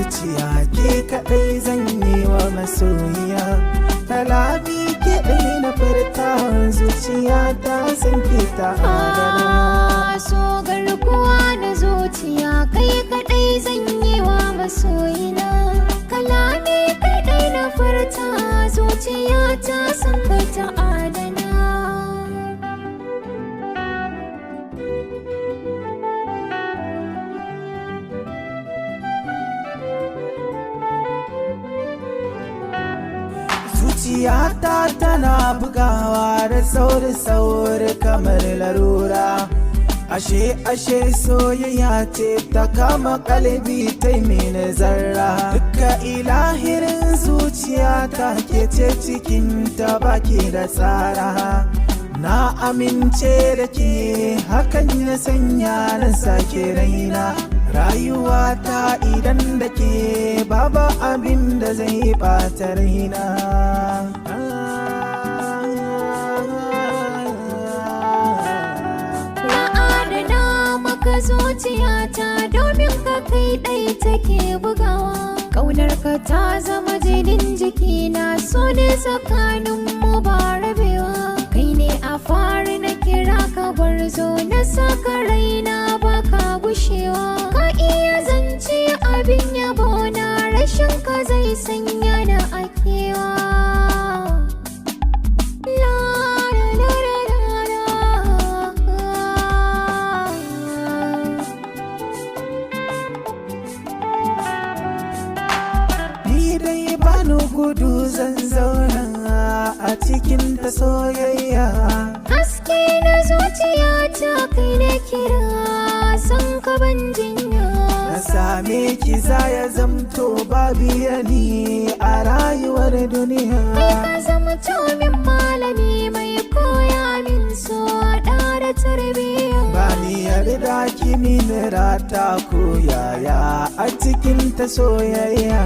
Zuciya ke kaɗai zan yi wa masoyiya. Kalami kaɗai na furta, zuciya ta san ki ta adana. So garkuwa na zuciya, kai kadai zan yi wa masoyina. Kalami kadai na furta, zuciya ta san ka ta adana. Zuciyata tana bugawa da sauri-sauri kamar larura. Ashe ashe soyayya ce ta kama kalbi ta mini zarra. Duka ilahirin zuciyata ke ce cikin ta baki da tsara. Na amince da ke, hakan ya sanya na sake raina. Rayuwata idan da ke, babu abin da zai ɓata raina. Na adana maka zuciyata domin ka kai ɗai take bugawa. Ƙaunar ka ta zama jinin jikina, so ne tsakanin mu ba rabewa. Kai ne a fari na kira ka gwarzo, na saka raina baka gushewa. Ka iya zance abin yabo na, rashin ka zai sanya na akewa. La la la la la la. Ni dai bani gudu, zan zauna a cikin ta soyayya. Haske na zuciya ta kai na kira, san ka ban jinya. Na same ki ya zamto babu yani a rayuwar duniya. Kai ka zama min malami mai koya min so da tarbiyya. Ba ni yarda ki mini rata ko yaya a cikin ta soyayya.